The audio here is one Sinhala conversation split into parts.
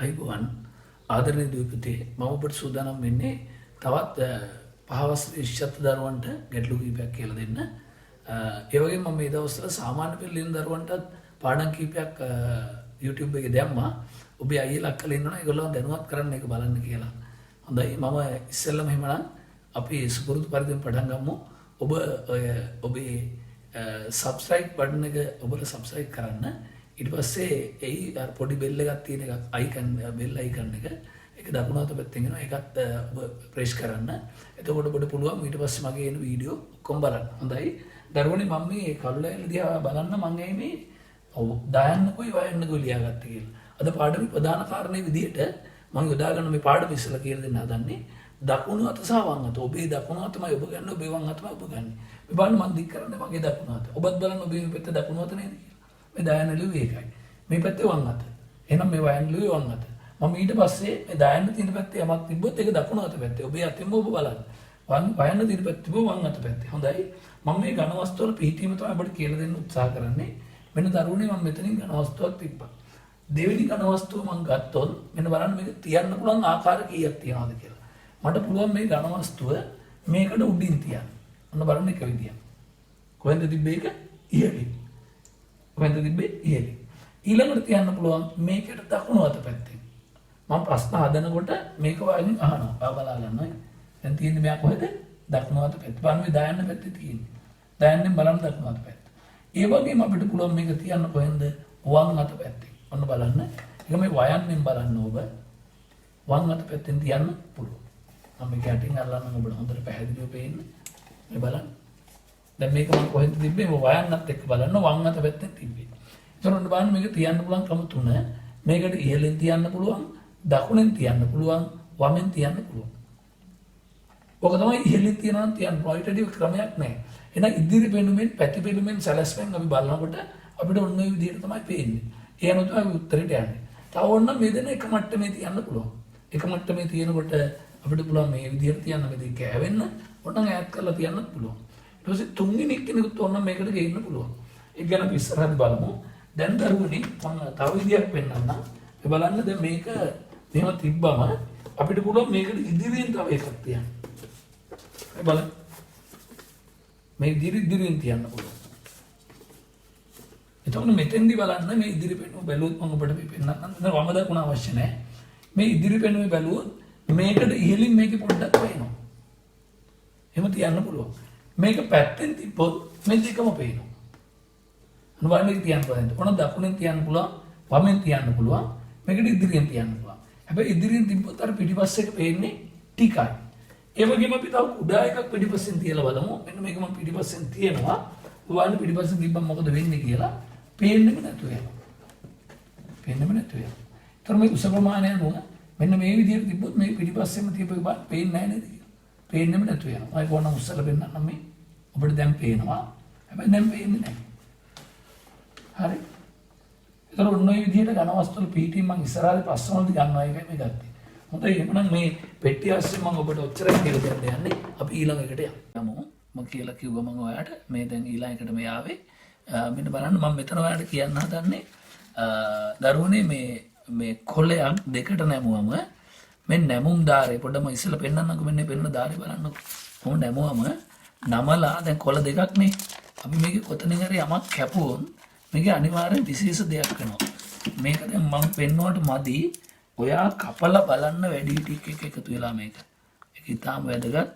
අයිබෝවන් ආදරණීය දූ පුතේ, මම ඔබට සූදානම් වෙන්නේ තවත් පහවස් ශිෂ්‍යත්ව දරුවන්ට ගැටලු කීපයක් කියලා දෙන්න. ඒ වගේම මම මේ දවස්වල සාමාන්‍ය පෙළ ලියන දරුවන්ටත් පාඩම් කීපයක් YouTube එකේ දැම්මා. ඔබේ අයියලා අක්කලා ඉන්නවනම් ඒගොල්ලෝ දැනුවත් කරන්න ඒක බලන්න කියලා. හොඳයි, මම ඉස්සෙල්ලම එහෙමනම් අපි සුපුරුදු පරිදිම පටන් ගමු. ඔබ ඔය ඔබේ සබ්ස්ක්‍රයිබ් බටන් එක ඔබට සබ්ස්ක්‍රයිබ් කරන්න. ඊට පස්සේ එයි අර පොඩි බෙල් එකක් තියෙන එකක්, අයිකන්, බෙල් අයිකන් එක, ඒක දකුණු අත පැත්තෙන් එනවා. ඒකත් ඔබ ප්‍රෙස් කරන්න. එතකොට ඔබට පුළුවන් ඊට පස්සේ මගේ එන වීඩියෝ ඔක්කොම බලන්න. හොඳයි දරුවනේ, මම මේ කළු ලෑල්ල දිහා බලන්න, මං ඇයි මේ ඔව් දායන්නකොයි වයන්නකොයි ලියාගත්තේ කියලා. අද පාඩමේ ප්‍රධාන කාරණේ විදිහට මං යොදා ගන්න මේ පාඩම ඉස්සලා කියලා දෙන්න හදන්නේ දකුණු අත සහ වම් අත. ඔබේ දකුණු අතමයි ඔබ ගන්න, ඔබේ වම් අතමයි ඔබ ගන්න. මේ බලන්න, මං දික් කරන්නේ මගේ දකුණු අත. ඔබත් බලන්න ඔබේ මේ පැත්ත දකුණු අත නේද කියලා. මේ දායන ලිව්වේ ඒකයි. මේ පැත්තේ වම් අත. එහෙනම් මේ වයන් ලිව්වේ වම් අත. මම ඊට පස්සේ මේ දායන්න තියෙන පැත්තේ යමක් තිබ්බොත් ඒක දකුණු අත පැත්තේ. ඔබේ අතින්ම ඔබ බලන්න. වම් වයන්න තියෙන පැත්තේ තිබ්බොත් වම් අත පැත්තේ. හොඳයි. මම මේ ඝන වස්තු වල පිහිටීම තමයි ඔබට කියලා දෙන්න උත්සාහ කරන්නේ. මෙන්න දරුවනේ, මම මෙතනින් ඝන වස්තුවක් තිබ්බා. දෙවෙනි ඝන වස්තුව මම ගත්තොත් මෙන්න බලන්න මේක තියන්න පුළුවන් ආකාර කීයක් තියනවද කියලා. මට පුළුවන් මේ ඝන වස්තුව මේකට උඩින් තියන්න. ඔන්න බලන්න එක විදියක්. කොහෙන්ද තිබ්බේ ඒක? ඉහළින්. කොහෙන්ද තිබ්බේ? ඉහළින්. ඊළඟට තියන්න පුළුවන් මේකට දකුණු අත පැත්තෙන්. මම ප්‍රශ්න හදනකොට මේක ඔයාගෙන් අහනවා. ඔයා බලා ගන්න. දැන් තියෙන්නේ මෙයා කොහෙද? දකුණු අත පැත්තේ. බලන්න මේ දායන්න පැත්තේ තියෙන්නේ. දායන්නෙන් බලන්න දකුණු අත පැත්ත. ඒ වගේම අපිට පුළුවන් මේක තියන්න කොහෙන්ද? වම් අත පැත්තෙන්. ඔන්න බලන්න. ඒක මේ වයන්නෙන් බලන්න ඔබ. වම් අත පැත්තෙන් තියන්න පුළුවන්. මම මේක යටින් අල්ලන්නම් ඔබට හොඳට පැහැදිලිව පේන්න. මේ බලන්න. දැන් මේක මම කොහෙන්ද තිබ්බේ? මේ වයන්නත් එක්ක බලන්න වම් අත පැත්තෙන් තිබ්බේ. ඒතර ඔන්න බලන්න මේක තියන්න පුළුවන් ක්‍රම තුන. මේකට ඉහළින් තියන්න පුළුවන්, දකුණෙන් තියන්න පුළුවන්, වමෙන් තියන්න පුළුවන්. ඔක තමයි ඉහළින් තියනවා නම් තියන්න පුළුවන්. ඊට වැඩි ක්‍රමයක් නැහැ. එහෙනම් ඉදිරි පෙනුමෙන්, පැති පෙනුමෙන්, සැලැස්මෙන් අපි බලනකොට අපිට ඔන්න ඔය විදිහට තමයි පේන්නේ. ඒ අනුව තමයි අපි උත්තරේට යන්නේ. තව ඕන නම් මේ දෙන්න එක මට්ටමේ තියන්න පුළුවන්. එක මට්ටමේ තියෙනකොට අපිට පුළුවන් මේ විදිහට තියන්න, මේ දෙක කෑවෙන්න. ඕන නම් ඈත් කරලා තියන්නත් පුළුවන්. ඊට පස්සේ තුන්වෙනි එක්කෙනෙකුත් ඕන නම් මේකට ගේන්න පුළුවන්. ඒක ගැන අපි ඉස්සරහදී බලමු. දැන් දරුවනි, මම තව විදියක් පෙන්නන්නම්. මේ බලන්න, දැන් මේක මෙහෙම තිබ්බම අපිට පුළුවන් මේකට ඉදිරියෙන් තව එකක් තියන්න. මේ බලන්න. මේ ඉදිරියෙන් තියන්න පුළුවන්. එතකොට මෙතෙන්දි බලන්න මේ ඉදිරි පෙනුම බැලුවොත්, මම ඔබට මේ පෙන්නන්නම්. දැන් වම දකුණ අවශ්‍ය නැහැ. මේ ඉදිරි පෙනුම බැලුවොත් මේකට ඉහළින් මේකේ පොඩ්ඩක් පේනවා. එහෙම තියන්න පුළුවන්. මේක පැත්තෙන් තිබ්බොත් මේ දෙකම පේනවා. අන්න බලන්න මේක තියන්න පුළුවන්. ඕන දකුණෙන් තියන්න පුළුවන්, වමෙන් තියන්න පුළුවන්, මේකට ඉදිරියෙන් තියන්න පුළුවන්. හැබැයි ඉදිරියෙන් තිබ්බොත් අර පිටිපස්ස එක පේන්නේ ටිකයි. ඒ වගේම අපි තව කුඩා එකක් පිටිපස්සෙන් තියලා බලමු. මෙන්න මේක මම පිටිපස්සෙන් තියනවා. බලන්න පිටිපස්සෙන් තිබ්බම මොකද වෙන්නේ කියලා. පේන්නෙම නැතුව යනවා. පේන්නෙම නැතුව යනවා. ඒතර මේ උස ප්‍රමාණය අනුව මෙන්න මේ විදිහට තිබ්බොත් මේ පිටිපස්සෙම තියපු එක බලන්න පේන්නේ නැහැ නේද කියලා. පේන්නෙම නැතුව යනවා. මම කොහොමද උස්සලා පෙන්නන්නම්. මේ ඔබට දැන් පේනවා. හැබැයි දැන් පේන්නේ නැහැ. හරි. ඒතර ඔන්න ඔය විදිහට ඝන වස්තු වල පිහිටීම මං ඉස්සරහදී ප්‍රශ්න වලදී ගන්නවා, ඒකයි මේ ගත්තේ. හොඳයි, එහෙමනම් මේ පෙට්ටිය අස්සේ මං ඔබට ඔච්චරයි කියලා දෙන්න යන්නේ. අපි ඊළඟ එකට යමු. මං කියලා කිව්වා මං ඔයාට මේ දැන් ඊළඟ එකට මේ ආවේ. මෙන්න බලන්න, මං මෙතන ඔයාලට කියන්න හදන්නේ දරුවනේ, මේ මේ කොළයක් දෙකට නැමුවම මේ නැමුම් ධාරය පොඩ්ඩක් මම ඉස්සෙල්ලා පෙන්නන්නම්කෝ. මෙන්න පෙන්නන ධාරය බලන්නකෝ. කොහොම නැමුවම නමලා, දැන් කොළ දෙකක් නේ. අපි මේකේ කොතනින් හරි යමක් කැපුවොත් මේකේ අනිවාර්යෙන් විශේෂ දෙයක් වෙනවා. මේක දැන් මං පෙන්නුවට මදි. ඔයා කපලා බලන්න වැඩි ටික එක එකතු වෙලා මේක. ඒක ඉතාම වැදගත්.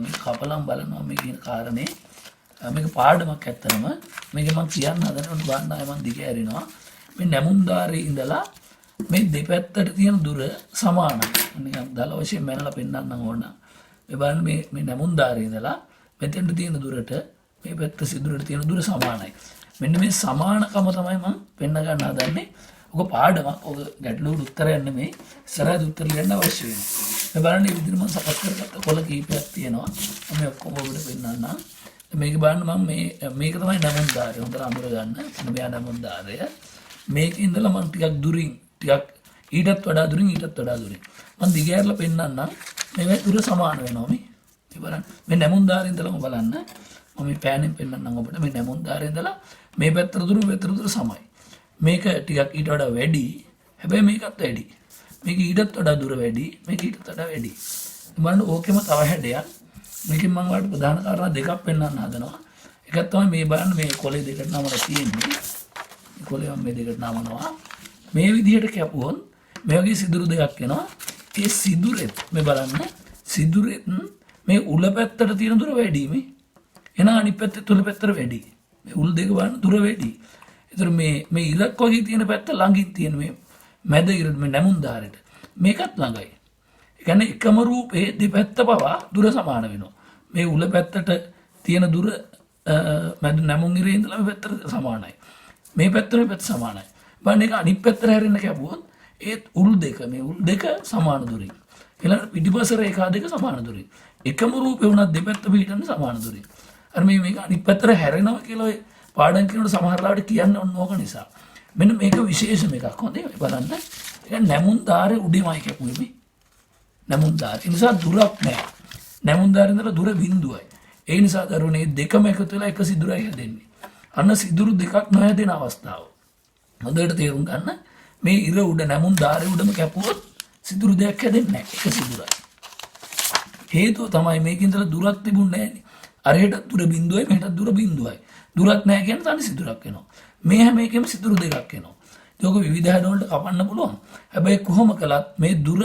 මේක කපලම් බලනවා මේ කියන කාරණේ. මේක පාඩමක් ඇත්තටම. මේක මං කියන්න හදනකොට බලන්න ආයෙ මං දිග ඇරිනවා. මේ නැමුම් ධාරේ ඉඳලා මේ දෙපැත්තට තියෙන දුර සමානයි. නිකන් දල වශයෙන් මැනලා පෙන්නන්නම් ඕන. මේ බලන්න, මේ මේ නැමුම් ධාරේ ඉඳලා මෙතෙන්ට තියෙන දුරට මේ පැත්ත සිදුරට තියෙන දුර සමානයි. මෙන්න මේ සමානකම තමයි මං පෙන්න ගන්න හදන්නේ. ඔක පාඩමක්. ඔක ගැටලුවට උත්තරයක් නෙමෙයි. ඉස්සරහට උත්තර ලියන්න අවශ්‍ය වෙනවා. මේ බලන්න, මේ විදිහට මං සකස් කරගත්ත කොළ කීපයක් තියෙනවා. මම මේ ඔක්කොම ඔබට පෙන්නන්නම්. මේක බලන්න, මං මේ මේක තමයි නැමුම් ධාරය. හොඳට අඳුර ගන්න. මෙන්න මෙයා නැමුම් ධාරය. මේක ඉඳලා මං ටිකක් දුරින්, ටිකක් ඊටත් වඩා දුරින්, ඊටත් වඩා දුරින් මං දිග ඇරලා පෙන්නන්නම්. මේ දුර සමාන වෙනවා මේ. මේ බලන්න. මේ නැමුම් ධාරේ ඉඳලම බලන්න. මම මේ පෑනෙන් පෙන්නන්නම් ඔබට. මේ නැමුම් ධාරේ ඉඳලා මේ පැත්තට දුර, මේ පැත්තට දුර සමයි. මේක ටිකක් ඊට වඩා වැඩි. හැබැයි මේකත් වැඩි. මේක ඊටත් වඩා දුර වැඩි. මේක ඊටත් වඩා වැඩි. බලන්න ඕකෙම තව හැඩයක්. මේකෙන් මම ඔයාලට ප්‍රධාන කාරණා දෙකක් පෙන්වන්න හදනවා. එකක් තමයි මේ බලන්න මේ කොලේ දෙකට නමලා තියෙන්නේ. මේ කොලේ මම මේ දෙකට නමනවා. මේ විදිහට කැපුවොත් මේ වගේ සිදුරු දෙකක් එනවා. ඒ සිදුරෙත් මේ බලන්න සිදුරෙත් මේ උල පැත්තට තියෙන දුර වැඩි මේ. එහෙනම් අනිත් පැත්තේ උල පැත්තට වැඩි. මේ උල් දෙක බලන්න දුර වැඩි. ඒතර මේ මේ ඉරක් වගේ තියෙන පැත්ත ළඟින් තියෙන මේ මැද ඉර මේ නැමුන් ධාරයට මේකත් ළඟයි. ඒ කියන්නේ එකම රූපේ දෙපැත්ත පවා දුර සමාන වෙනවා. මේ උල පැත්තට තියෙන දුර මැද නැමුන් ඉරේ ඉඳලා මේ පැත්තට සමානයි. මේ පැත්තට මේ පැත්ත සමානයි. බලන්න ඒක අනිත් පැත්තට හැරෙන්න කැපුවොත් ඒත් උල් දෙක මේ උල් දෙක සමාන දුරින්. ඊළඟට පිටිපස රේඛා දෙක සමාන දුරින්. එකම රූපේ වුණත් දෙපැත්ත පිහිටන්නේ සමාන දුරින්. අර මේ මේක අනිත් පැත්තට හැරෙනවා කියලා ඔය පාඩම් කරනකොට සමහර ලාවට කියන්න ඕන ඕක නිසා. මෙන්න මේක විශේෂම එකක්. හොඳේ මේ බලන්න. ඒ නැමුන් ධාරේ උඩින්මයි කැපුවේ මේ. නැමුන් ධාරේ. ඒ නිසා දුරක් නෑ. නැමුන් ධාරේ ඉඳලා දුර බිඳුවයි. ඒ නිසා දරුවනේ දෙකම එකතු වෙලා එක සිදුරයි හැදෙන්නේ. අන්න සිදුරු දෙකක් නොහැදෙන අවස්ථාව. හොඳට තේරුම් ගන්න. මේ ඉර උඩ නැමුන් ධාරේ උඩම කැපුවොත් සිදුරු දෙකක් හැදෙන්නේ නෑ. එක සිදුරයි. හේතුව තමයි මේකේ ඉඳලා දුරක් තිබුණේ නෑනේ. අරහෙටත් දුර බිඳුවයි මෙහෙටත් දුර බිඳුවයි. දුරක් නෑ කියන්නේ තනි සිදුරක් වෙනවා. මේ හැම එකෙම සිදුරු දෙකක් එනවා. ඒක විවිධ හැඩ වලට කපන්න පුළුවන්. හැබැයි කොහොම කළත් මේ දුර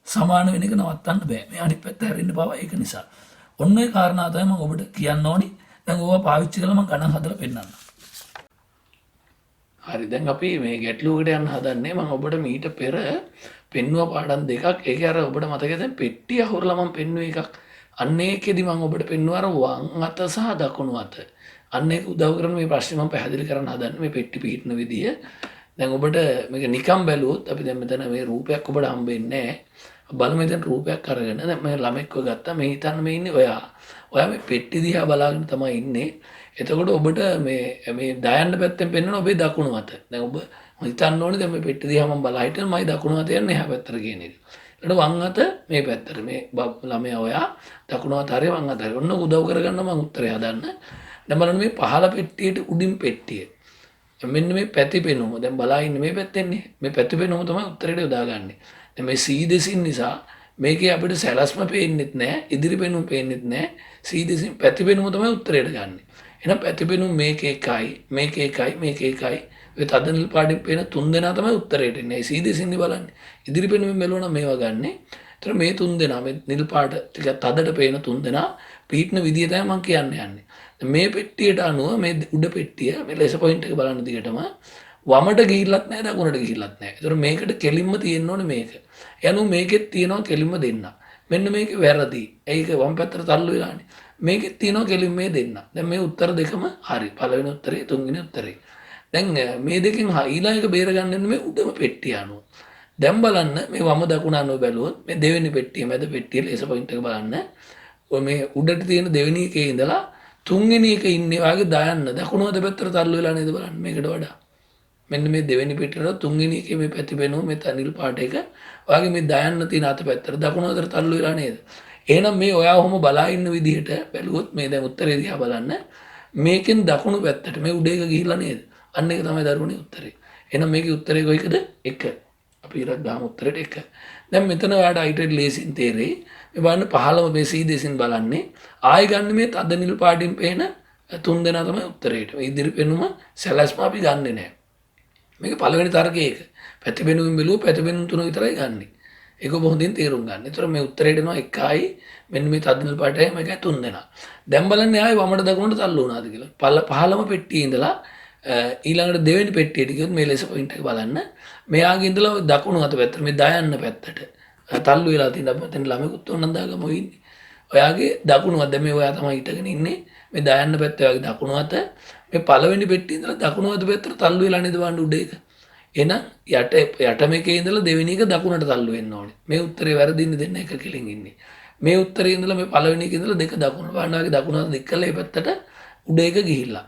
සමාන වෙන එක නවත්තන්න බෑ. මේ අනිත් පැත්ත හැරෙන්න පවා ඒක නිසා. ඔන්න ඔය කාරණා තමයි මම ඔබට කියන්න ඕනි. දැන් ඕවා පාවිච්චි කරලා මම ගණන් හදලා පෙන්නන්නම්. හරි, දැන් අපි මේ ගැටලුවකට යන්න හදන්නේ. මම ඔබට මීට පෙර පෙන්නුව පාඩම් දෙකක්. ඒක අර ඔබට මතකද දැන් පෙට්ටිය හොරලා මම පෙන්නුවේ එකක්. අන්න ඒකෙදි මම ඔබට පෙන්නුවා අර වම් අත සහ දකුණු අත. අන්න ඒක උදව් කරන මේ ප්‍රශ්නේ මම පැහැදිලි කරන්න හදන්නේ මේ පෙට්ටි පිහිටන විදිය. දැන් ඔබට මේක නිකන් බැලුවොත් අපි දැන් මෙතන මේ රූපයක් ඔබට හම්බෙන්නේ නැහැ. බලමු මෙතන රූපයක් අරගෙන දැන් මේ ළමෙක්ව ගත්තා. මේ හිතන්න මේ ඉන්නේ ඔයා. ඔයා මේ පෙට්ටි දිහා බලාගෙන තමයි ඉන්නේ. එතකොට ඔබට මේ මේ දයන්න පැත්තෙන් පෙන්වන ඔබේ දකුණු අත. දැන් ඔබ හිතන්න ඕනේ දැන් මේ පෙට්ටි දිහා මම බලා හිටියම මගේ දකුණු අත යන්නේ එහා පැත්තට කියන එක. ඊට වම් අත මේ පැත්තට. මේ ළමයා ඔයා දකුණු අත හරි වම් අත හරි. ඔන්න උදව් කරගන්න මම උත්තරය හදන්න. දැන් බලන්න මේ පහළ පෙට්ටියට උඩින් පෙට්ටිය. මෙන්න මේ පැති පෙනුම. දැන් බලා ඉන්නේ මේ පැත්තෙන්නේ. මේ පැති පෙනුම තමයි උත්තරයට යොදාගන්නේ. දැන් මේ සී දෙසින් නිසා මේකේ අපිට සැලැස්ම පේන්නෙත් නෑ, ඉදිරි පෙනුම පේන්නෙත් නෑ. සී දෙසින් පැති පෙනුම තමයි උත්තරයට ගන්නෙ. එහෙනම් පැති පෙනුම මේක එකයි, මේක එකයි, මේක එකයි. ඔය තද නිල් පාටින් පේන තුන් දෙනා තමයි උත්තරයට එන්නේ. ඒ සී දෙසින්නේ බලන්නේ. ඉදිරි පෙනුමෙන් බැලුවා නම් මේවා ගන්නෙ. ඒතර මේ තුන් දෙනා මේ නිල් පාට ටික තදට පේන තුන් දෙනා පීටන විදිය තමයි මම කියන්න යන්නේ. මේ පෙට්ටියට අනුව මේ උඩ පෙට්ටිය මේ ලේසර් පොයින්ට් එක බලන්න දිගටම වමට ගිහිල්ලත් නෑ දකුණට ගිහිල්ලත් නෑ. ඒතර මේකට කෙලින්ම තියෙන්න ඕනේ මේක. ඒ අනුව මේකෙත් තියෙනවා කෙලින්ම දෙන්න. මෙන්න මේක වැරදි. ඒක වම් පැත්තට තල්ලු වෙලානේ. මේකෙත් තියෙනවා කෙලින්ම මේ දෙන්න. දැන් මේ උත්තර දෙකම හරි. පළවෙනි උත්තරේ තුන්වෙනි උත්තරේ. දැන් මේ දෙකෙන් ඊළඟ එක බේරගන්න වෙන්නේ මේ උඩම පෙට්ටිය අනුව. දැන් බලන්න මේ වම දකුණ අනුව බැලුවොත් මේ දෙවෙනි පෙට්ටිය මැද පෙට්ටිය ලේසර් පොයින්ට් එක බලන්න. ඔය මේ උඩට තියෙන දෙවෙනි එකේ ඉඳලා තුන්වෙනි එක ඉන්නේ වාගේ දයන්න දකුණු අත පැත්තට තල්ලු වෙලා නේද බලන්න මේකට වඩා. මෙන්න මේ දෙවෙනි පෙට්ටියට තුන්වෙනි එකේ මේ පැති පෙනුම මේ තනිල් පාට එක වාගේ මේ දයන්න තියෙන අත පැත්තට දකුණු අතට තල්ලු වෙලා නේද? එහෙනම් මේ ඔයා ඔහොම බලා ඉන්න විදිහට බැලුවොත් මේ දැන් උත්තරේ දිහා බලන්න මේකෙන් දකුණු පැත්තට මේ උඩ එක ගිහිල්ලා නේද? අන්න ඒක තමයි දරුවනේ උත්තරේ. එහෙනම් මේකේ උත්තරේ කොයිකද? 1. අපි ඉරක් ගහමු උත්තරේට 1. දැන් මෙතන ඔයාට අයිටඩ් ලේසින් තේරෙයි. මේ බලන්න පහළම මේ සී දෙසින් බලන්නේ ආයෙ ගන්න මේ තද නිල් පාටින් පේන තුන් දෙනා තමයි උත්තරේට. මේ ඉදිරි පෙනුම සැලැස්ම අපි ගන්නෙ නෑ. මේක පළවෙනි තර්කය ඒක. පැති පෙනුමින් බැලුවොත් පැති පෙනුම් තුන විතරයි ගන්නෙ. ඒක ඔබ හොඳින් තේරුම් ගන්න. ඒතර මේ උත්තරේට එනවා 1යි මෙන්න මේ තද නිල් පාටයි මේකයි තුන් දෙනා. දැන් බලන්න ආයෙ වමට දකුණට තල්ලු වුණාද කියලා. පහළම පෙට්ටියේ ඉඳලා ඊළඟට දෙවෙනි පෙට්ටියට ගියොත් මේ ලේසර් පොයින්ට් එක බලන්න. මෙයාගේ ඉඳලා ඔය දකුණු අත පැත්තට මේ දයන්න පැත්තට තල්ලු වෙලා තියෙන අපි මෙතන ළමෙකුත් ඕනනම් දාගමු ඉන්නේ. ඔයාගේ දකුණු අත දැන් මේ ඔයා තමයි හිටගෙන ඉන්නේ. මේ දයන්න පැත්ත ඔයාගේ දකුණු අත මේ පළවෙනි පෙට්ටියේ ඉඳලා දකුණු අත පැත්තට තල්ලු වෙලා නේද බලන්න උඩ එක. එහෙනම් යට මේකේ ඉඳලා දෙවෙනි එක දකුණට තල්ලු වෙන්න ඕනේ. මේ උත්තරේ වැරදින්නේ දෙන්න එක කෙලින් ඉන්නේ. මේ උත්තරේ ඉඳලා මේ පළවෙනි එකේ ඉඳලා දෙක දකුණ බලන්න ඔයාගේ දකුණ අත දික් කරලා මේ පැත්තට උඩ එක ගිහිල්ලා.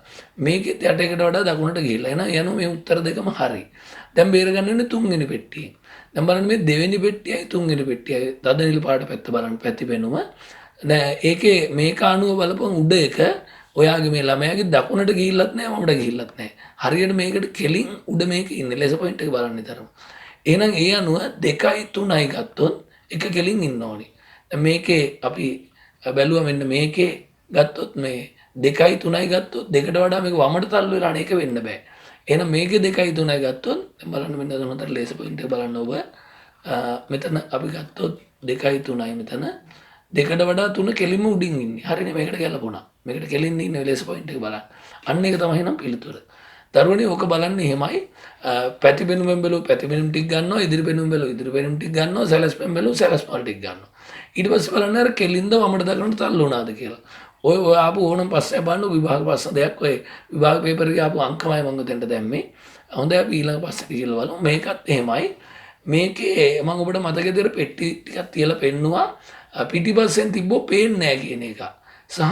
මේකෙත් යට එකට වඩා දකුණට ගිහිල්ලා. එහෙනම් යනු මේ උත්තර දෙකම හරි. දැන් බේරගන්න වෙන්නේ තුන්වෙනි පෙට්ටියෙන්. දැන් බලන්න මේ දෙවෙනි පෙට්ටියයි තුන්වෙනි පෙට්ටියයි තද නිල් පාට පැත්ත බලන්න පැති පෙනුම. දැන් ඒකේ මේක අනුව බලපුවම උඩ එක ඔයාගේ මේ ළමයාගේ දකුණට ගිහිල්ලත් නෑ වමට ගිහිල්ලත් නෑ. හරියට මේකට කෙලින් උඩ මේක ඉන්නේ. ලේසර් පොයින්ට් එක බලන්න විතරම. එහෙනම් ඒ අනුව 2යි 3යි ගත්තොත් එක කෙලින් ඉන්න ඕනි. දැන් මේකේ අපි බැලුවා මෙන්න මේකේ ගත්තොත් මේ 2යි 3යි ගත්තොත් දෙකට වඩා මේක වමට තල්ලු වෙලා අනේක වෙන්න බෑ. එහෙනම් මේකේ 2යි 3යි ගත්තොත් දැන් බලන්න මෙන්න හොඳට ලේසර් පොයින්ට් එක බලන්න ඔබ. මෙතන අපි ගත්තොත් 2යි 3යි මෙතන දෙකට වඩා 3 කෙලින්ම උඩින් ඉන්නේ. හරිනේ මේකට ගැලපුණා. මේකට කෙලින් ඉන්නේ ලේසර් පොයින්ට් එක බලන්න. අන්න ඒක තමයි එහෙනම් පිළිතුර. දරුවනේ ඕක බලන්නේ එහෙමයි. පැති පෙනුමෙන් බැලුව පැති පෙනුම් ටික ගන්නවා, ඉදිරි පෙනුම බැලුව ඉදිරි පෙනුම් ටික ගන්නවා, සැලැස්මෙන් බැලුව සැලැස්ම වල ටික ගන්නවා. ඊට පස්සේ බලන්න අර කෙලින්ද වමට දකුණට තල්ලු වුණාද කියලා. ඔය ඔය ආපු ඕනම ප්‍රශ්නයක් බලන්න විභාග ප්‍රශ්න දෙයක් ඔය විභාග පේපර් එකේ ආපු අංකමයි මම ඔතෙන්ට දැම්මේ. හොඳයි අපි ඊළඟ ප්‍රශ්නෙට ගිහලා බලමු. මේකත් එහෙමයි. මේකේ මම ඔබට මතක විදියට පෙට්ටි ටිකක් තියලා පෙන්නුවා. පිටිපස්සෙන් තිබ්බොත් පේන්නේ නැහැ කියන එක. සහ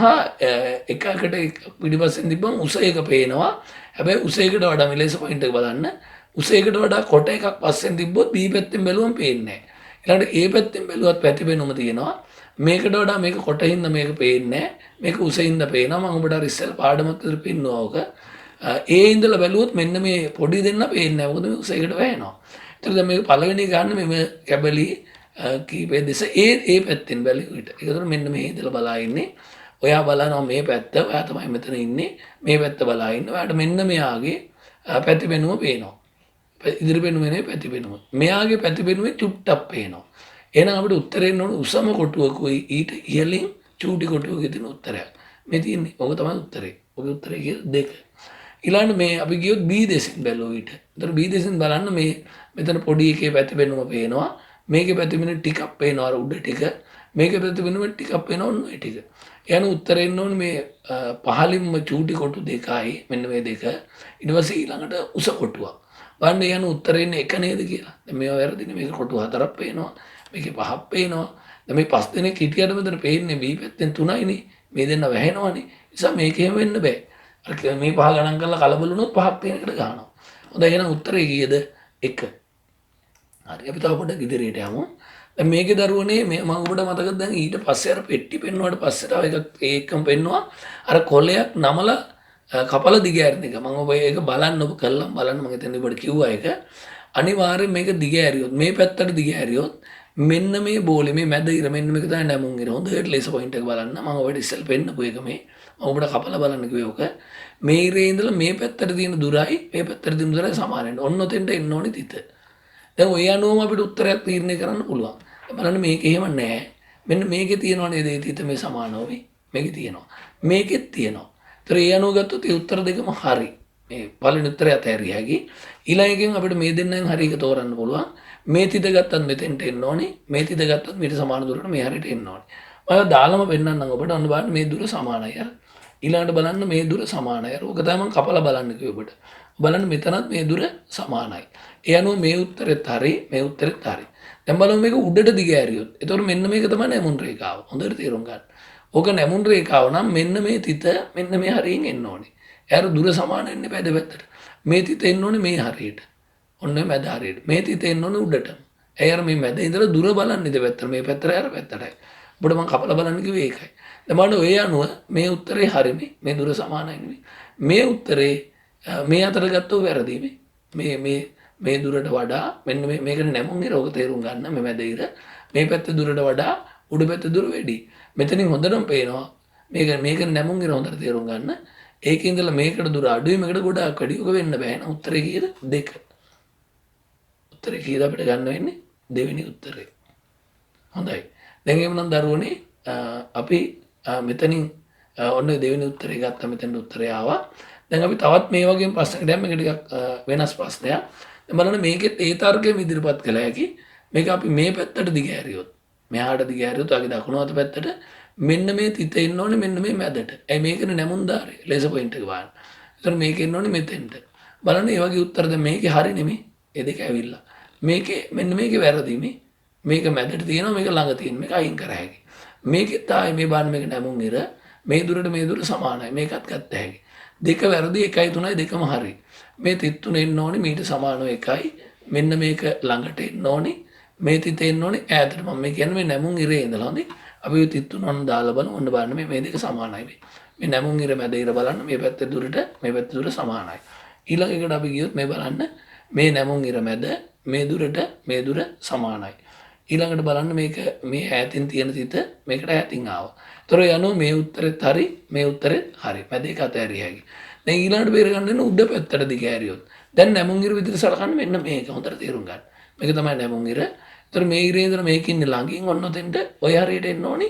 එකකට පිටිපස්සෙන් තිබ්බම උස එක පේනවා. හැබැයි උස එකට වඩා මේ ලේසර් පොයින්ට් එක බලන්න. උස එකට වඩා කොට එකක් පස්සෙන් තිබ්බොත් බී පැත්තෙන් බැලුවම පේන්නේ නැහැ. ඊළඟට ඒ පැත්තෙන් බැලුවත් පැති පෙනුම තියෙනවා. මේකට වඩා මේක කොට හින්දා මේක පේන්නේ නැහැ. මේක උස හින්දා පේනවා. මම ඔබට අර ඉස්සෙල්ලා පාඩමක් විතර පෙන්නුවා ඔක. ඒ ඉඳලා බැලුවොත් මෙන්න මේ පොඩි දෙන්න පේන්නේ නැහැ. මොකද මේ උස එකට වැහෙනවා. ඒතර දැන් මේක පළවෙනි ගන්න මෙම කැබලි කීපය දෙස ඒ ඒ පැත්තෙන් බැලුව විට. ඒක තුන මෙන්න මේ ඉඳලා බලා ඉන්නේ. ඔයා බලනවා මේ පැත්ත, ඔයා තමයි මෙතන ඉන්නේ. මේ පැත්ත බලා ඉන්න. ඔයාට මෙන්න මෙයාගේ පැති පෙනුම පේනවා. ඉදිරි පෙනුම නෙවෙයි පැති පෙනුම. මෙයාගේ පැති පෙනුමේ චුට්ටක් පේනවා. එහෙනම් අපිට උත්තරේ එන්න ඕන උසම කොටුවකුයි ඊට ඉහළින් චූටි කොටුවක තියෙන උත්තරයක්. මේ තියෙන්නේ. ඔක තමයි උත්තරේ. ඔගේ උත්තරේ කිය 2. ඊළඟට මේ අපි ගියොත් B දෙසින් බැලුව විට. එතකොට B දෙසින් බලන්න මේ මෙතන පොඩි එකේ පැති පෙනුම පේනවා. මේකේ පැති පෙනුම ටිකක් පේනවා අර උඩ ටික. මේකේ පැති පෙනුම ටිකක් පේනවා ඔන්න ඔය ටික. යන උත්තරේ එන්න ඕනේ මේ පහලින්ම චූටි කොටු දෙකයි මෙන්න මේ දෙක. ඊට පස්සේ ඊළඟට උස කොටුවක්. බලන්න යන උත්තරේ එන්නේ එක නේද කියලා. දැන් මේවා වැරදිනේ. මේක කොටු 4ක් පේනවා. මේකේ 5ක් පේනවා. දැන් මේ 5 දෙනෙක් හිටියට මෙතන පේන්නේ B පැත්තෙන් 3යිනේ. මේ දෙන්න වැහෙනවනේ. නිසා මේක එහෙම වෙන්න බෑ. අර මේ පහ ගණන් කරලා කලබල වුණොත් 5ක් තියෙන එකට ගහනවා. හොඳයි එහෙනම් උත්තරේ කීයද? 1. හරි අපි තව පොඩ්ඩක් ඉදිරියට යමු. දැන් මේකේ දරුවනේ මේ මම ඔබට මතකද දැන් ඊට පස්සේ අර පෙට්ටි පෙන්නුවාට පස්සේ තව එකක් ඒකම පෙන්නුවා. අර කොලයක් නමලා කපල දිග ඇරෙන එක. මම ඔබ ඒක බලන්න ඔබ කළා බලන්න මම එතෙන් ඔබට කිව්වා ඒක. අනිවාර්යෙන් මේක දිග ඇරියොත් මේ පැත්තට දිග ඇරියොත් මෙන්න මේ බෝලේ මේ මැද ඉර මෙන්න මේක තමයි නැමුන් ඉර. හොඳට ලේසර් පොයින්ට් එක බලන්න. මම ඔබට ඉස්සෙල් පෙන්නපු එක මේ. මම ඔබට කපලා බලන්න කිව්වේ ඔක. මේ ඉරේ ඉඳලා මේ පැත්තට තියෙන දුරයි මේ පැත්තට තියෙන දුරයි සමාන වෙන්න. ඔන්න ඔතෙන්ට එන්න ඕනේ තිත. දැන් ඔය අනුවම අපිට උත්තරයක් තීරණය කරන්න පුළුවන්. දැන් බලන්න මේක එහෙම නෑ. මෙන්න මේකේ තියෙනවා නේද ඒ තිත මේ සමානව මේ. මේකේ තියෙනවා. මේකෙත් තියෙනවා. ඒතර ඒ අනුව ගත්තොත් ඒ උත්තර දෙකම හරි. මේ පළවෙනි උත්තරය අතහැරිය හැකි. ඊළඟ එකෙන් අපිට මේ දෙන්නෙන් හරි එක තෝරන්න පුළුවන්. මේ තිත ගත්තත් මෙතෙන්ට එන්න ඕනේ. මේ තිත ගත්තත් මීට සමාන දුරට මේ හරියට එන්න ඕනේ. මම දාලම පෙන්නන්නම් ඔබට. ඔන්න බලන්න මේ දුර සමානයි අර. ඊළඟට බලන්න මේ දුර සමානයි අර. ඔක තමයි මම කපලා බලන්න කිව්වේ ඔබට. බලන්න මෙතනත් මේ දුර සමානයි. ඒ අනුව මේ උත්තරෙත් හරි මේ උත්තරෙත් හරි. දැන් බලමු මේක උඩට දිග ඇරියොත්. එතකොට මෙන්න මේක තමයි නැමුන් රේඛාව. හොඳට තේරුම් ගන්න. ඕක නැමුන් රේඛාව නම් මෙන්න මේ තිත මෙන්න මේ හරියෙන් එන්න ඕනේ. එයාර දුර සමාන වෙන්නේ බෑ දෙපැත්තට. මේ තිත එන්න ඕනේ මේ හරියට. ඔන්න ඔය මැද හරියට. මේ තිත එන්න ඕනේ උඩට. ඇයි අර මේ මැද ඉඳලා දුර බලන්නේ දෙපැත්තට. මේ පැත්තට අර පැත්තටයි. ඔබට මං කපලා බලන්න කිව්වේ ඒකයි. දැන් බලන්න ඔය අනුව මේ උත්තරේ හරි මේ. මේ දුර සමානයි නෙමෙයි. මේ උත්තරේ මේ අතර ගත්තොත් වැරදි මේ. මේ මේ මේ දුරට වඩා මෙන්න මේ මේකට නැමුන් ඉර ඔක තේරුම් ගන්න මේ මැද ඉර මේ පැත්ත දුරට වඩා උඩ පැත්ත දුර වැඩි. මෙතනින් හොඳටම පේනවා මේක මේක නැමුන් ඉර හොඳට තේරුම් ගන්න. ඒකේ ඉඳලා මේකට දුර අඩුයි මේකට ගොඩාක් වැඩි. ඔක වෙන්න බෑ. එහෙනම් උත්තරේ කීයද? 2. උත්තරේ කීයද අපිට ගන්න වෙන්නේ? දෙවෙනි උත්තරේ. හොඳයි. දැන් එහෙමනම් දරුවනේ අපි මෙතනින් ඔන්න දෙවෙනි උත්තරේ ගත්තා. මෙතෙන්ට උත්තරේ ආවා. දැන් අපි තවත් මේ වගේම ප්‍රශ්නයකට යමු. මේක ටිකක් වෙනස් ප්‍රශ්නයක්. දැන් බලන්න මේකෙත් ඒ තර්කයම ඉදිරිපත් කළ හැකි. මේක අපි මේ පැත්තට දිග ඇරියොත්, මෙහාට දිග ඇරියොත් ඔයාගේ දකුණු අත පැත්තට මෙන්න මේ තිත එන්න ඕනේ මෙන්න මේ මැදට. ඇයි මේකනේ නැමුන් ධාරය. ලේසර් පොයින්ට් එක බලන්න. එතකොට මේක එන්න ඕනේ මෙතෙන්ට. බලන්න මේ වගේ උත්තර දැන් මේකේ හරි නෙමෙයි. ඒ දෙක ඇවිල්ලා. මේකේ මෙන්න මේකේ වැරදි මේ. මේක මැදට තියෙනවා මේක ළඟ තියෙනවා. මේක අයින් කර හැකි. මේකෙත් ආයේ මේ බලන්න මේක නැමුන් ඉර. මේ දුරට මේ දුර සමානයි. මේකත් ගත්ත හැකි. දෙක වැරදි 1යි 3යි දෙකම හරි. මේ තිත් තුන එන්න ඕනේ මීට සමානව 1යි. මෙන්න මේක ළඟට එන්න ඕනේ. මේ තිත එන්න ඕනේ ඈතට. මම මේ කියන්නේ මේ නැමුන් ඉරේ ඉඳලා හොඳේ. අපි ඔය තිත් තුන ඔන්න දාලා බලමු. ඔන්න බලන්න මේ දෙක සමානයි මේ. මේ නැමුන් ඉර මැද ඉර බලන්න මේ පැත්තේ දුරට මේ පැත්තේ දුර සමානයි. ඊළඟ එකට අපි ගියොත් මේ බලන්න මේ නැමුන් ඉර මැද මේ දුරට මේ දුර සමානයි. ඊළඟට බලන්න මේක මේ ඈතින් තියෙන තිත මේකට ඈතින් ආවා. ඒතර යනවා මේ උත්තරෙත් හරි මේ උත්තරෙත් හරි. මැද එක අතහැරිය හැකි. දැන් ඊළඟට බේර ගන්න වෙන උඩ පැත්තට දිග ඇරියොත්. දැන් නැමුන් ඉර විදිහට සලකන්න මෙන්න මේක හොඳට තේරුම් ගන්න. මේක තමයි නැමුන් ඉර. ඒතර මේ ඉරේ ඉඳලා මේක ඉන්නේ ළඟින් ඔන්න ඔතෙන්ට ඔය හරියට එන්න ඕනි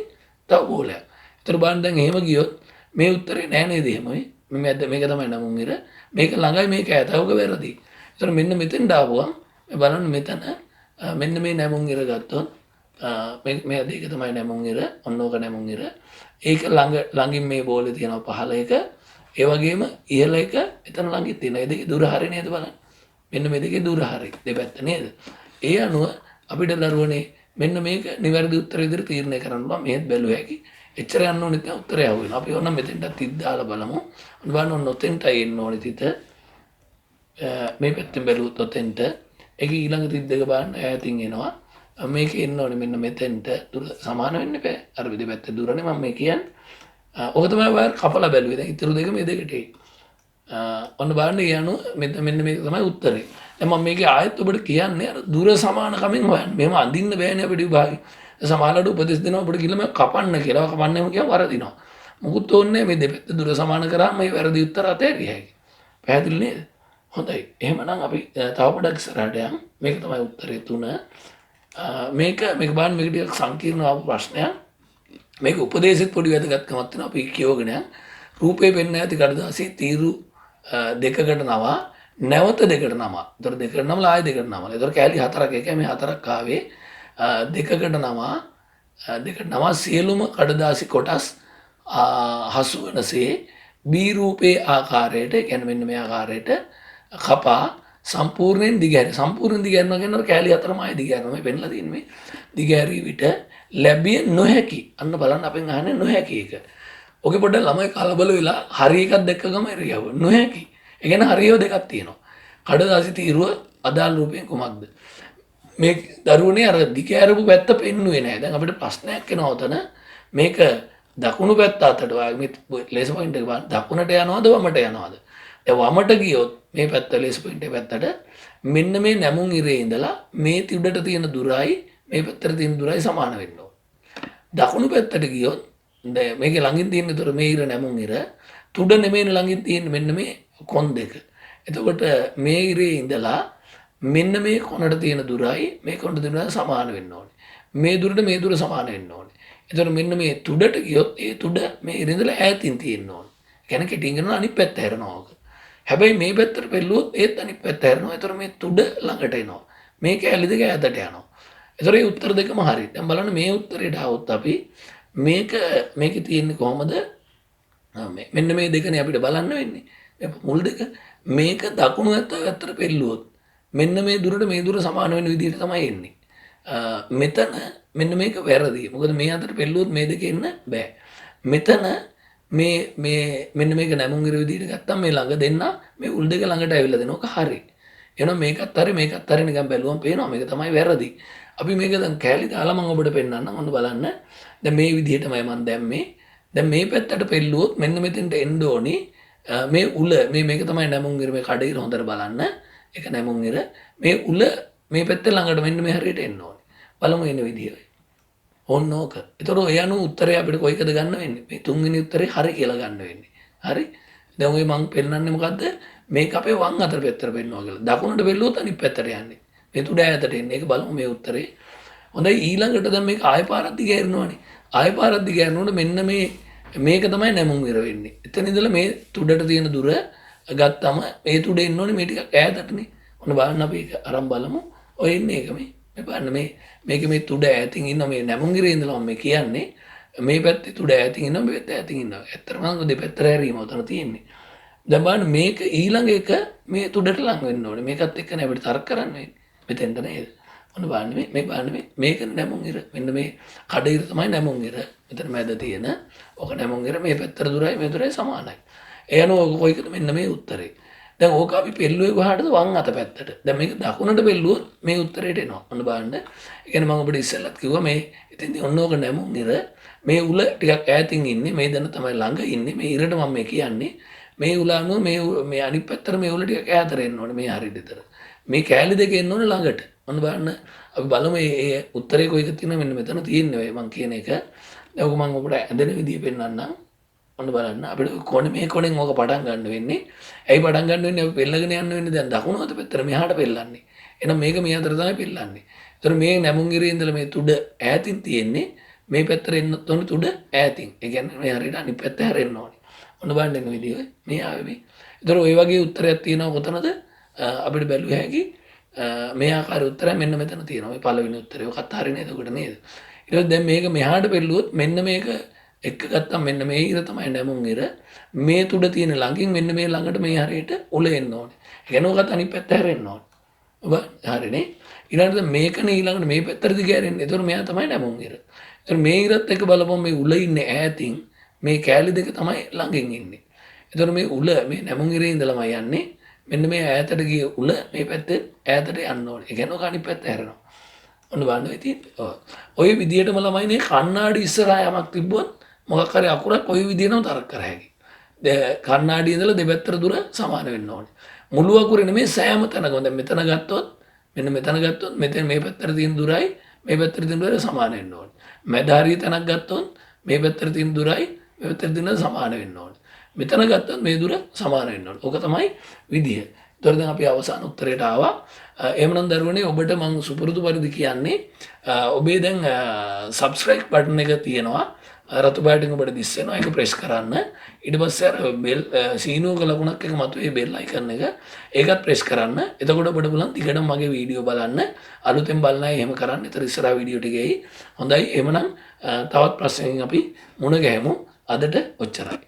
තව ගෝලයක්. ඒතර බලන්න දැන් එහෙම ගියොත් මේ උත්තරේ නෑ නේද එහෙම මේ මැද මේක තමයි නැමුන් ඉර. මේක ළඟයි මේක ඈතයි. ඔක වැරදි. ඒතර මෙන්න මෙතෙන්ට ආවම මේ බලන්න මෙතන මෙන්න මේ නැමුන් ඉර ගත්තොත් මේ දෙක තමයි නැමුන් ඉර. ඔන්න ඕක නැමුන් ඉර. ඒක ළඟින් මේ බෝලේ තියෙනවා පහළ එක. ඒ වගේම ඉහළ එක එතන ළඟින් තියෙනවා. ඒ දෙකේ දුර හරි නේද බලන්න. මෙන්න මේ දෙකේ දුර හරි දෙපැත්ත නේද? ඒ අනුව අපිට දරුවනේ මෙන්න මේක නිවැරදි උත්තර විදිහට තීරණය කරන්න පුළුවන්. මෙහෙත් බැලුව හැකි. එච්චර යන්න ඕනෙත් නෑ උත්තරය අහු වෙනවා. අපි ඕනම් මෙතෙන්ටත් තිත් දාලා බලමු. ඔන්න බලන්න ඔන්න ඔතෙන්ටයි එන්න ඕනේ තිත. මේ පැත්තෙන් බැලුවොත් ඔතෙන්ට. ඒක ඊළඟ තිත් දෙක බලන්න ඈතින් එනවා. මේක එන්න ඕනේ මෙන්න මෙතෙන්ට. දුර සමාන වෙන්න එපා. අර දෙපැත්තේ දුරනේ මම මේ කියන්නේ. ඔක තමයි වයර් කපලා බැලුවේ. දැන් ඉතුරු දෙක මේ දෙකට එයි. ඔන්න බලන්න ඒ අනුව මෙන්න මේක තමයි උත්තරේ. දැන් මම මේකේ ආයෙත් ඔබට කියන්නේ අර දුර සමානකමෙන් හොයන්න. මෙහෙම අඳින්න බෑනේ අපිට විභාගෙ. සමහරවිට උපදෙස් දෙනවා ඔබට ගිහලා මම කපන්න කියලා. කපන්න එහෙම කියම වරදිනවා. මොකුත් ඕනේ මේ දෙපැත්ත දුර සමාන කරාම මේ වැරදි උත්තර අතහැරිය හැකි. පැහැදිලි නේද? හොඳයි. එහෙමනම් අපි තව පොඩක් ඉස්සරහට යමු. මේක තමයි උත්තරේ 3. මේක බලන්න මේක ටිකක් සංකීර්ණ ආපු ප්‍රශ්නයක්. මේක උපදේශෙත් පොඩි වැදගත්කමක් තියෙනවා. අපි කියවගෙන යමු. රූපේ පෙන්න ඇති කඩදාසියේ තීරු දෙකකට නවා නැවත දෙකට නමා. ඒතර දෙකට නමලා ආයෙ දෙකට නමලා. ඒතර කෑලි හතරක්. ඒ කියන්නේ මේ හතරක් ආවේ දෙකකට නමා දෙකට නමා සියලුම කඩදාසි කොටස් හසු වෙනසේ බී රූපේ ආකාරයට, ඒ කියන්නේ මෙන්න මේ ආකාරයට කපා සම්පූර්ණයෙන් දිගහැරි. සම්පූර්ණයෙන් දිගහැරනවා කියන්නේ අර කෑලි හතරම ආයෙ දිගහැරනවා. මේ පෙන්ලා තියෙන්නේ මේ දිගහැරී විට ලැබිය නොහැකි. අන්න බලන්න අපෙන් අහන්නේ නොහැකි එක. ඔකේ පොඩ්ඩක් ළමයි කලබල වෙලා හරි එකක් දැක්ක ගම ඉරියව්ව නොහැකි. ඒ කියන්නේ හරියව දෙකක් තියෙනවා. කඩදාසි තීරුව අදාළ රූපයෙන් කුමක්ද? මේ දරුවනේ අර දිගහැරපු පැත්ත පෙන්නුවේ නෑ. දැන් අපිට ප්‍රශ්නයක් එනවා ඔතන. මේක දකුණු පැත්ත අතට ඔයාගේ මේ ලේසර් පොයින්ට් එක බලන්න. දකුණට යනවද වමට යනවද? දැන් වමට ගියොත් මේ පැත්ත ලේසර් පොයින්ට් එක පැත්තට මෙන්න මේ නැමුන් ඉරේ ඉඳලා මේ තුඩට තියෙන දුරයි මේ පැත්තට තියෙන දුරයි සමාන වෙන්න ඕන. දකුණු පැත්තට ගියොත් දැන් මේකේ ළඟින් තියෙන දොර මේ ඉර නැමුන් ඉර තුඩ නෙමෙයි ළඟින් තියෙන මෙන්න මේ කොන් දෙක. එතකොට මේ ඉරේ ඉඳලා මෙන්න මේ කොනට තියෙන දුරයි මේ කොනට තියෙන දුරයි සමාන වෙන්න ඕනේ. මේ දුරට මේ දුර සමාන වෙන්න ඕනේ. එතකොට මෙන්න මේ තුඩට ගියොත් ඒ තුඩ මේ ඉරේ ඉඳලා ඈතින් තියෙන්න ඕනේ. ඒ කියන්නේ කෙටියෙන් කරනවා අනිත් පැත්ත හැරෙනවා ඔක. හැබැයි මේ පැත්තට පෙල්ලුවොත් ඒත් අනිත් පැත්ත හැරෙනවා. එතකොට මේ තුඩ ළඟට එනවා. මේ කෑලි දෙක ඈතට යනවා. එතකොට මේ උත්තර දෙකම හරි. දැන් බලන්න මේ උත්තරේට ආවොත් අපි මේකේ තියෙන්නේ කොහොමද? මෙන්න මේ දෙකනේ අපිට බලන්න වෙන්නේ. මේ මුල් දෙක මේක දකුණු පැත්තට පෙල්ලුවොත් මෙන්න මේ දුරට මේ දුර සමාන වෙන විදිහට තමයි එන්නේ. මෙතන මෙන්න මේක වැරදි. මොකද මේ අතට පෙල්ලුවොත් මේ දෙක එන්න බෑ. මෙතන මේ මෙන්න මේක නැමුන් ඉර විදිහට ගත්තම මේ ළඟ දෙන්න මේ උල් දෙක ළඟට ඇවිල්ලා දෙනවා. ඔක හරි. එහෙනම් මේකත් හරි මේකත් හරි නිකන් බැලුවම පේනවා මේක තමයි වැරදි. අපි මේක දැන් කෑලි දාලා මම ඔබට පෙන්නන්නම්. ඔන්න බලන්න. දැන් මේ විදිහටමයි මම දැම්මේ. දැන් මේ පැත්තට පෙල්ලුවොත් මෙන්න මෙතෙන්ට එන්න ඕනි. මේ උල මේක තමයි නැමුන් ඉර මේ කඩ ඉර හොඳට බලන්න. ඒක නැමුන් ඉර. මේ උල මේ පැත්තේ ළඟට මෙන්න මේ හරියට එන්න ඕනි. බලමු එන විදිය. ඔන්න ඕක. එතකොට ඔය අනුව උත්තරේ අපිට කොයිකද ගන්න වෙන්නේ? මේ තුන්වෙනි උත්තරේ හරි කියලා ගන්න වෙන්නේ. හරි? දැන් ඔය මං පෙන්නන්නේ මොකද්ද? මේක අපේ වම් අතට පැත්තට පෙන්නවා කියලා. දකුණට පෙල්ලුවොත් අනිත් පැත්තට යන්නේ. මේ තුඩ ඈතට එන්නේ. ඒක බලමු මේ උත්තරේ. හොඳයි ඊළඟට දැන් මේක ආයෙ පාරක් දිගහැරෙනවනේ. ආයෙ පාරක් දිගහැරෙනකොට මෙන්න මේක තමයි නැමුන් ඉර වෙන්නේ. එතන ඉඳලා මේ තුඩට තියෙන දුර ගත්තම මේ තුඩ එන්න ඕනේ මේ ටිකක් ඈතටනේ. ඔන්න බලන්න අපි ඒක අරන් බලමු. ඔය එන්නේ ඒක මේ. මේ බලන්න මේක මේ තුඩ ඈතින් ඉන්න මේ නැමුන් ඉරේ ඉඳලා මම මේ කියන්නේ. මේ පැත්තේ තුඩ ඈතින් ඉන්නවා මේ පැත්තේ ඈතින් ඉන්නවා. ඇත්තටම නම් දෙපැත්තට හැරීම උතන තියෙන්නේ. දැන් බලන්න මේක ඊළඟ එක මේ තුඩට ලං වෙන්න ඕනේ. මේකත් එක්කනේ අපිට තර්ක කරන්න වෙන්නේ. මෙතෙන්ට නේද? ඔන්න බලන්න මේ බලන්න මේක නැමුන් ඉර. මෙන්න මේ කඩ ඉර තමයි නැමුන් ඉර. මෙතන මැද තියෙන. ඔක නැමුන් ඉර මේ පැත්තට දුරයි මේ දුරයි සමානයි. ඒ අනුව ඔක කොයිකද මෙන්න මේ උත්තරේ. දැන් ඕක අපි පෙල්ලුවේ කොහාටද? වම් අත පැත්තට. දැන් මේක දකුණට පෙල්ලුවොත් මේ උත්තරේට එනවා. ඔන්න බලන්න. ඒ කියන්නේ මම ඔබට ඉස්සෙල්ලත් කිව්වා මේ ඉතින් ඔන්න ඕක නැමුන් ඉර. මේ උල ටිකක් ඈතින් ඉන්නේ. මේ දන තමයි ළඟ ඉන්නේ. මේ ඉරට මම මේ කියන්නේ. මේ උල අනුව මේ අනිත් පැත්තට මේ උල ටිකක් ඈතට එන්න ඕනේ. මේ හරියට විතර. මේ කෑලි දෙක එන්න ඕනේ ළඟට. ඔන්න බලන්න අපි බලමු මේ උත්තරේ කොයික තියෙනවද. මෙන්න මෙතන තියෙන්නේ ඔය මං කියන එක. දැන් ඔක මං ඔබට ඇඳෙන විදිය පෙන්නන්නම්. ඔන්න බලන්න අපිට කොනේ මේ කොනෙන් ඕක පටන් ගන්න වෙන්නේ. ඇයි පටන් ගන්න වෙන්නේ? අපි පෙන්නගෙන යන්න වෙන්නේ දැන් දකුණු අත පැත්තට මෙහාට පෙන්නන්නේ. එහෙනම් මේක මේ අතට තමයි පෙන්නන්නේ. ඒතර මේ නැමුන් ඉරේ ඉඳලා මේ තුඩ ඈතින් තියෙන්නේ. මේ පැත්තට එන්නත් ඕනේ තුඩ ඈතින්. ඒ කියන්නේ මේ හරියට අනිත් පැත්ත හැරෙන්න ඕනේ. ඔන්න බලන්න එන විදිය ඔය මේ ආවේ මේ. ඒතර ඔය වගේ උත්තරයක් තියෙනවා කොතනද? අපිට බැලුව හැකි මේ ආකාර උත්තරය මෙන්න මෙතන තියෙනවා. මේ පළවෙනි උත්තරය. ඔකත් හරිනේ එතකොට නේද? ඊට පස්සේ දැන් මේක මෙහාට පෙල්ලුවොත් මෙන්න මේක එක්ක ගත්තම මෙන්න මේ ඉර තමයි නැමුන් ඉර. මේ තුඩ තියෙන ළඟින් මෙන්න මේ ළඟට මේ හරියට උල එන්න ඕනේ. ඒ කියන්නේ ඔකත් අනිත් පැත්ත හැරෙන්න ඕනේ. ඔබ හරිනේ. ඊළඟට මේකනේ ඊළඟට මේ පැත්තට දිග හැරෙන්නේ. ඒතකොට මෙයා තමයි නැමුන් ඉර. ඒතකොට මේ ඉරත් එක්ක බලපුවම මේ උල ඉන්නේ ඈතින්, මේ කෑලි දෙක තමයි ළඟින් ඉන්නේ. ඒතකොට මේ උල මේ නැමුන් ඉරේ ඉඳලමයි යන්නේ. මෙන්න මේ ඈතට ගිය උල මේ පැත්තේ ඈතට යන්න ඕනේ. ඒ කියන්නේ ඔක අනිත් පැත්ත හැරෙනවා. ඔන්න බලන්න ඉතින්. ඔව්. ඔය විදියටම ළමයි මේ කණ්ණාඩි ඉස්සරහා යමක් තිබ්බොත් මොකක් හරි අකුරක් ඔය විදියටම තරක් කර හැකි. කණ්ණාඩියේ ඉඳලා දෙපැත්තට දුර සමාන වෙන්න ඕනේ. මුළු අකුරේ නෙමෙයි සෑම තැනකම. දැන් මෙතන ගත්තොත් මෙන්න මෙතන ගත්තොත් මෙතන මේ පැත්තට තියෙන දුරයි මේ පැත්තට තියෙන දුරයි සමාන වෙන්න ඕනේ. මැද හරිය තැනක් ගත්තොත් මේ පැත්තට තියෙන දුරයි මේ පැත්තට තියෙන දුර සමාන වෙන්න ඕනේ. මෙතන ගත්තොත් මේ දුර සමාන වෙන්න ඕනේ. ඕක තමයි විදිය. ඒතකොට දැන් අපි අවසාන උත්තරයට ආවා. එහෙමනම් දරුවනේ ඔබට මං සුපුරුදු පරිදි කියන්නේ ඔබේ දැන් සබ්ස්ක්‍රයිබ් බටන් එක තියෙනවා. රතු පාටින් ඔබට දිස් වෙනවා. ඒක ප්‍රෙස් කරන්න. ඊට පස්සේ අර බෙල් සීනුවක ලකුණක් එක මතුවේ බෙල් අයිකන් එක. ඒකත් ප්‍රෙස් කරන්න. එතකොට ඔබට පුළුවන් දිගටම මගේ වීඩියෝ බලන්න. අලුතෙන් බලන අය එහෙම කරන්න. ඒතර ඉස්සරහා වීඩියෝ ටික එයි. හොඳයි. එහෙමනම් තවත් ප්‍රශ්නකින් අපි මුණ ගැහෙමු. අදට ඔච්චරයි.